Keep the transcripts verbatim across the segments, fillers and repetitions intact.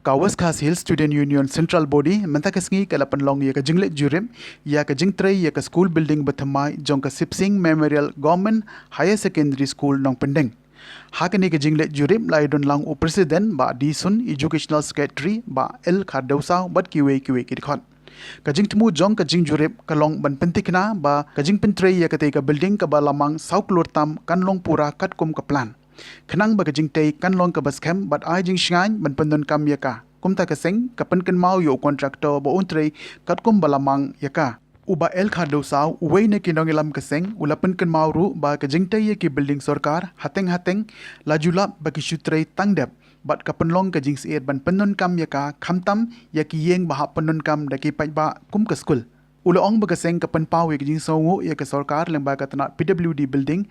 Ka West Khasi Hills Student Union Central Body mynta ka sngi ka la pynlong ïa ka jingleit jurip ïa ka jingtrei ïa ka school building bathymmai jong ka Sipsing Memorial Government Higher Secondary School Nongpyndeng. Ha kane ka jingleit jurip la ïadon lang u President Bah D Sun, Educational Secretary Bah L Khardewsaw bad kiwei kiwei ki dkhot. Ka jingthmu jong ka jingjurip ka long ban pyntikna ba ka jingpyntrei ïa katei ka building kaba la mang saw klur tam kan long pura katkum ka plan. Khnang ba ka jingtei kan long kaba skhem bad ai jingshngaiñ ban pyndonkam ïa ka. Kumta ka seng ka pynkynmaw ïa u contractor ba un trei katkum ba la mang ïa ka. U Bah L Khardewsaw, uwei na ki nongïalam ka seng, u la pynkynmaw ruh ba ka jingtei ïa ki building sorkar hateng hateng la ju lap ba ki shu trei tang dep bad ka pynlong ka jingsiat ban pyndonkam ïa ka, khamtam ïa ki ïing ba hap pyndonkam da ki paidbah kum ka skul. U la ong ba ka seng ka pynpaw ïa ka jingsngewnguh ïa ka sorkar lyngba ka tnat P W D building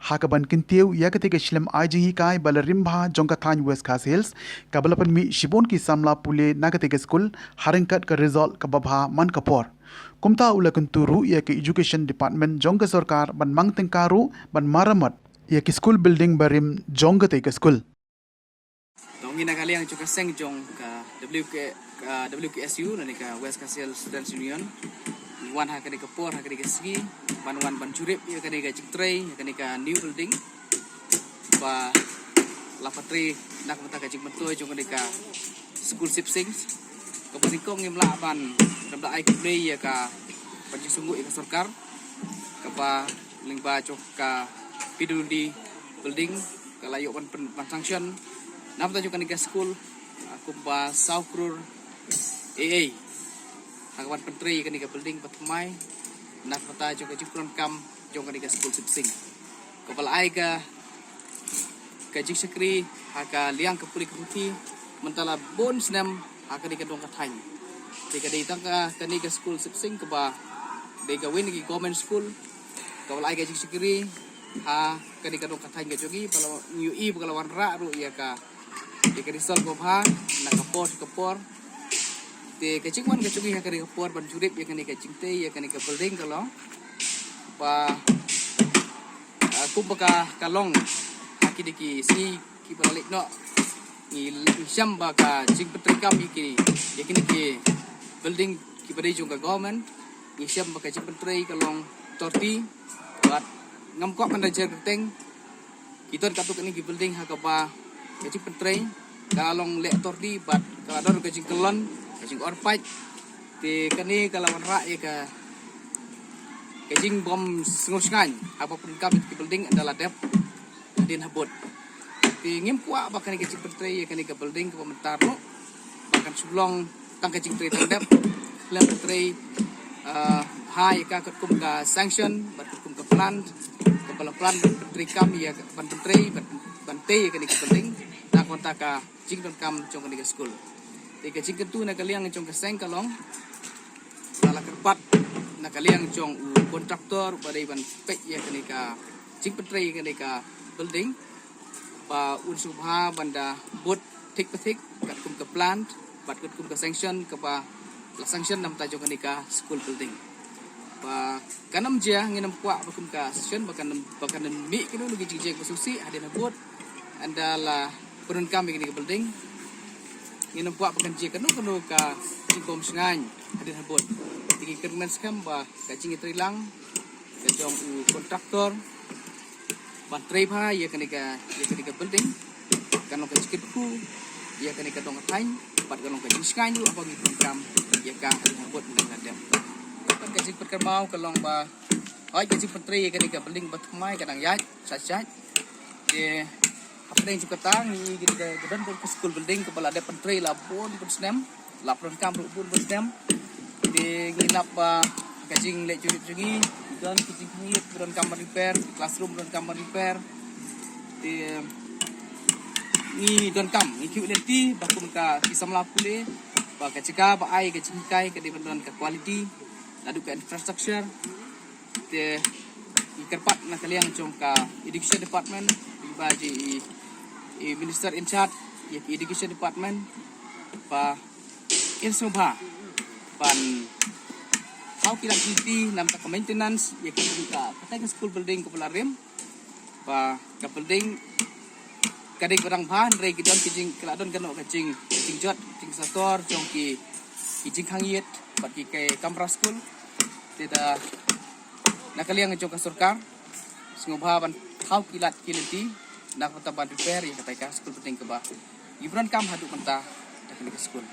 ha kaban kyntiew ïa katei ka shlem ai jinghikai ba la rim bha jong ka thaiñ West Khasi Hills, kaba la pynmih shibun ki samla pule na katei ka skul ha ryngkat ka result kaba bha man ka por. Kumta u la kyntu ruh ïa ka Education Department jong ka sorkar ban mang tyngka ruh ban maramot ïa ki school building barim jong katei ka skul. To ngi na ka liang jong ka seng jong ka W K, ka W K S U, lane ka West Khasi Hills Students Union, ngi wan ha kane ka por, ha kane ka sngi ban wan ban jurip ïa kane ka jingtrei ïa kane ka new building ba la pyntrei na ka bynta ka jingmyntoi jong kane ka school Sipsing. Kaba nyngkong ngim lah ban, ngim lah ai khublei ïa ka, ban jingsngewnguh ïa ka sorkar kaba lyngba jong ka P W D building ka la ïoh ban pyn-, ban sanction na bynta jong kane ka skul, ah, kumba saw klur A A ha kaban pyntrei ïa kane ka building bathymmai na ka bynta jong ka jingpyndonkam jong kane ka skul Sipsing. Kaba la ai ka, ka jingshakri ha ka liang ka pule ka puthi mynta la bun snem ha kane ka dong ka thaiñ. Te ka dei tang ka, kane ka skul Sipsing kaba dei kawei na ki government school kaba la ai ka jingshakri ha kane ka dong ka thaiñ ka jong ngi, ba la ngi ïohi ba ka la wanrah ruh ïa ka, ïa ka result ba bha na ka por sha ka por. Te ka jingwan ka jong ngi ha kane ka por ban jurip ïa kane ka jingtei ïa kane ka building ka long ba, ah, kumba ka, ka long ha kine ki sngi kiba la leit noh, ngi, ngi shem ba ka jingpyntrei kam ïa ki, ïa kine ki building kiba dei jong ka government, ngi shem ba ka jingpyntrei ka long torti, bad ngam kwah ban da jer kyrteng, ki don katto katne ki building ha kaba ka jingpyntrei ka la long leh torti bad ka la don ka jingkyllon, ka jingor paid. Te kane ka la wanrah ïa ka, ka jingbym sngewshngaiñ haba pyndonkam ïa ki building ynda la dep hadien habud. Te ngim kwah ba kane ka jingpyntrei ïa kane ka building kaba mynta ruh ba kan shu long tang ka jingtrei tang dep, khlem pyntrei, ah, ha ïa ka katkum ka sanction bad katkum ka plan kaba la plan ban pyntrei kam ïa ka, ban pyntrei, ban, ban tei ïa kane ka building na ka bynta ka jingdonkam jong kane ka skul. Te ka jingkyntu na ka liang jong ka seng ka long ba la kyrpad na ka liang jong u contractor ba dei ban peit ïa kane ka jingpyntrei ïa kane ka building ba un sngewbha ban da bud thik pa thik katkum ka plan bad katkum ka sanction kaba la sanction na ka bynta jong kane ka school building. Ba kan ym jia, ngin ym kwah ba kum ka sanction ba kan, ba kan mih kino kino ki jingjia ba sngewsih hadien habud ynda la pyndonkam ïa kane ka building. Ngin ym kwah ba kan jia kano kano ka jingbym shngaiñ hadien habud. Te ngi kyrmen skhem ba ka jingïatreilang ka jong u contractor ban trei bha ïa kane ka, ïa kane ka building kan long ka jingkyrkhu ïa kane ka dong ka thaiñ bad kan long ka jingshngaiñ ruh haba ngi pyndonkam ïa ka hadien habud mynta la dep. Bad ka jingpynkynmaw ka long ba hooid ka jingpyntrei ïa kane ka building bathymmai ka dang ïaid shait shait. Te hapdeng jong kata ngi ïohi ka, ka don ka school building kaba la dep pyntrei la bun bun snem, la pyndonkam ruh bun bun snem. Te ngi lap ba ka jingleh jurip jong ngi, ngi don ki jingkhmih ba donkam ban repair, classroom ba donkam ban repair. Te ngi donkam, ngi khmih lynti ba kum ka ki samla pule ba ka jaka ba ai ka jinghikai ka dei ban don ka quality, naduh ka infrastructure. Te ngi kyrpad na ka liang jong ka education department, lyngba jong i, i minister in charge ïa ka education department, ba in sngewbha ban thaw ki lad ki lynti na bynta ka maintenance ïa ka, ka, ka school building kaba la rim, ba ka building Ka dei ba dang bha hynrei ki don ki jing, ki la don kano ka jing, jingjot, jingsator jong ki, ki jingkhang ïit bad ki, ki kamra skul. Te da na ka liang jong ka sorkar sngewbha ban thaw ki lad ki lynti na ka bynta ban repair ïa kata ka skul pyntheng kaba ngi pyndonkam haduh mynta da kane ka skul.